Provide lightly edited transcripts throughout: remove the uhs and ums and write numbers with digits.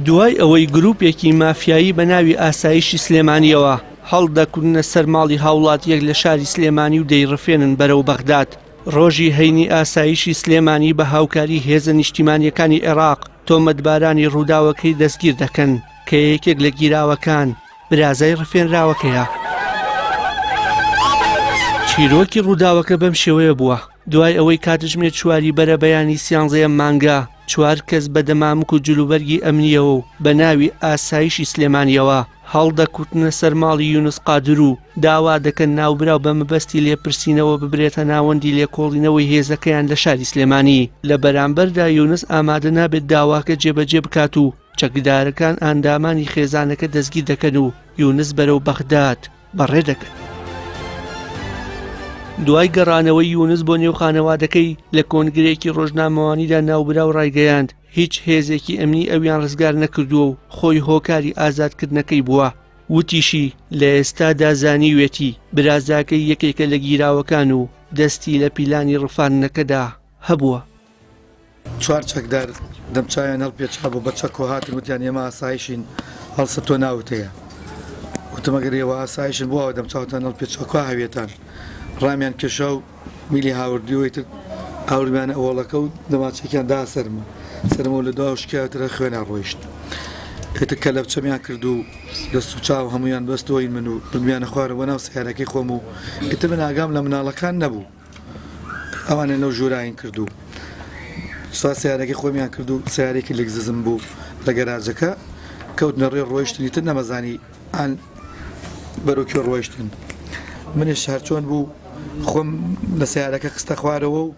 دوای ئەوەی گروپێکی مافیایی بە ناوی ئاسایشی سلێمانیەوە هەڵدەکوتنە سەر ماڵی هاوڵاتیەک لە شاری سلێمانی و دەیڕفێنن بەرەو بەغداد، ڕۆژی هەینی ئاسایشی سلێمانی بە هاوکاری هێزە نیشتیمانیەکانی عێراق تۆمەتبارانی ڕووداوەکەی دەستگیر دەکەن کە یەکێک لە گیراوەکان برازای ڕفێنراوەکەیە. چیرۆکی ڕووداوەکە بەم شێوەیە بووە، دوای ئەوەی کاتژمێر چواری بەرەبەیانی سیانزەیەم مانگە چوار کەس بە دەمامک و جلوبەرگی ئەمنییەوە و بە ناوی ئاسایشی سلێمانییەوە هەڵدەکوتنە سەر ماڵی یونس قادر و داوا دەکەن ناوبراو بە مەبەستی لێپرسینەوە ببرێتە ناوەندی لێکۆڵینەوەی هێزەکەیان لە شاری سلێمانی. لە بەرامبەردا یونس ئامادە نابێت داواکە جێبەجێ بکات و چەکدارەکان ئاندامانی خێزانەکە دەستگیر دەکەن و یونس بەرەو بەغداد بەڕێ دەکەن. دوای گەڕانەوەی یونس بۆ نێو خانەوادەکەی لە کۆنگرەیەکی ڕۆژنامەوانیدا ناوبراو ڕایگەیاند هیچ هێزێکی ئەمنی ئەویان ڕزگار نەکردووە و خۆی هۆکاری ئازادکردنەکەی بووە. وتیشی، لە ئێستادا زانیوێتی برازاکەی یەکێکە لە گیراوەکان و دەستی لە پیلانی ڕفاندنەکەدا هەبووە. چوار چەکدار دەمچاویان هەڵپێچابوو بە چەکۆ هاتن وتیان ئێمە ئاسایشین هەڵسە تۆ ناوت هەیە وتم ئەگەر ئێوە ئاسایشن بۆ ئاوا دەمچاوتان هەڵپێچا کوا هەوێتان ڕامیان کێشا و میلی هاوردی و ئیتر ئاوردمیانە ئەوەڵەکە و دەماچێکیان دا سەرمە سەرمەوە لە دوا شکایەترە خوێنا ڕۆیشت ئیتر کەلەپچەمیان کرد و دەست و چاو هەمویان بەستەوەی من و بردمیانە خوارەوە ناو سەیارەکەی خۆم و ئیتر من ئاگام لە مناڵەکان نەبوو ئەوانە لەو ژووراین کرد و سوا سیارەکەی خۆمیان کرد و سیارێکی لەگززم بوو لە گەراجەکە کەوتنە ڕێ ڕۆیشتنی تر نەمەزانی ئان بەرەو کوێ ڕۆیشتن منیش هەرچۆن بوو خۆم لە سیارەکە خستە خوارەوە و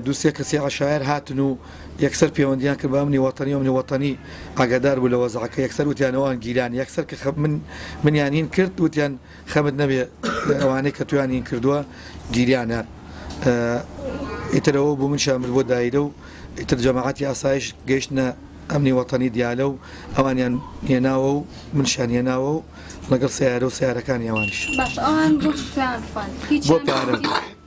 دووسێ کەسی عشایر هاتن و یەکسەر پەیوەندیان کرد بە منی وەتەنی و منی وەتەنی ئاگادار بوو لە وەزعەکە یەکسەر وتیانەوەان گیران یەکسەر کە من منیان هین کرد وتیان خەمت نەبێ ئەوانەی کە تویان هین کردووە گیریانە ئیتر ئەوە بوو من شامل بۆ دایرە و ئیتر جەماعەتی ئاسایش گەیشتنە ئەمنی وەتەنی دیالە و ئەوانیان هێناوە و منشیان هێناوە و لەگەڵ سیارە و سیارەکانی ئەوانیش باش ئەوان بۆچی تویان ڕفاند بۆ هیچیان پارە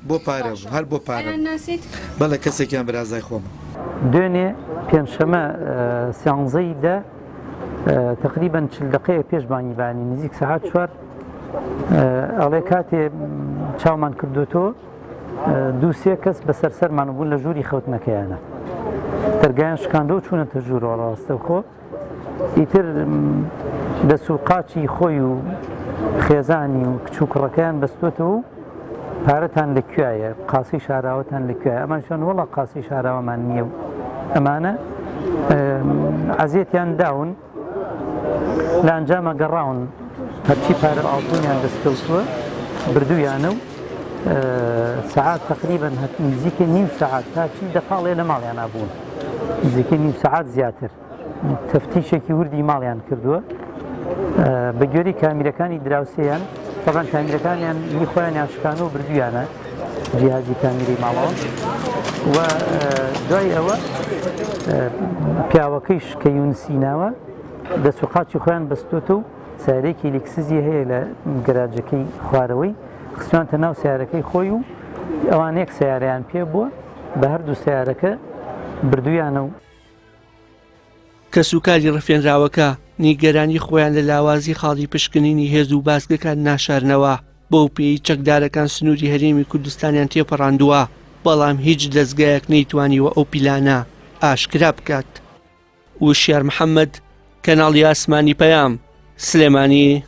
بۆ پارە باشە هەر بۆ پارە ئەیان ناسیت؟ بەڵێ کەسێکیان برازای خۆمە. دوێنێ پێنجشەمە سیانزەی دە تقریبا چل دقەیە پێش بانگی بانی نزیک سەعات چوار ئەڵێ کاتێ چاومان کردوتەوە دوو سێ کەس بەسەر سەرمان بوون لە ژووری خەوتنەکەیانە دەرگایان شکاندەوە چوونەتە ژوورەوە ڕاستەوخۆ ئیتر دەست و قاچی خۆی و خێزانی و کچ و کوڕەکەیان بەستۆتەوە و پارەتان لە کوێیە قاسی شاراوەتان لە کوێیە ئەمان شوێن وەڵا قاسی شاراوەمان نییە و ئەمانە عەزێتیان داون لە ئەنجامە گەڕاون هەرچی پارە ئاڵتونیان دەستکەوتووە بردوویانە و سەعات تقریبا نزیکە نیو سەعات تا چی دەقاڵێ لە ماڵیان بوون نزیکە نیو سەعات زیاتر تەفتیشێکی وردی ماڵیان کردووە بە گوێری کامیرەکانی دراوسێیان تەبان کامیرەکانیان هی خۆیانیان شکان و بردویانە جیهازی کامیری ماڵەوە و دوای ئەوە پیاوەکەیش کە یونسی ناوە دەست و قاچی خۆیان بەستۆتە و سارێکی لیکسزی هەیە لە گەراجەکەی خوارەوەی خستوانتە ناو سیارەکەی خۆی و ئەوان یەک سیارەیان پێ بووە بە هەردوو سیارەکە بردویانە و کەسوکاری ڕفێنراوەکە نیگەرانی خۆیان لە لاوازی خاڵی پشکنینی هێز و بازگەکان ناشارنەوە، بەو پێیەی چەکدارەکان سنووری هەرێمی کوردستانیان تێپەڕاندووە، بەڵام هیچ دەزگایەک نەیتوانیوە ئەو پیلانە ئاشکرا بکات. وشیار محەمەد، کەناڵی ئاسمانی پەیام، سلێمانی.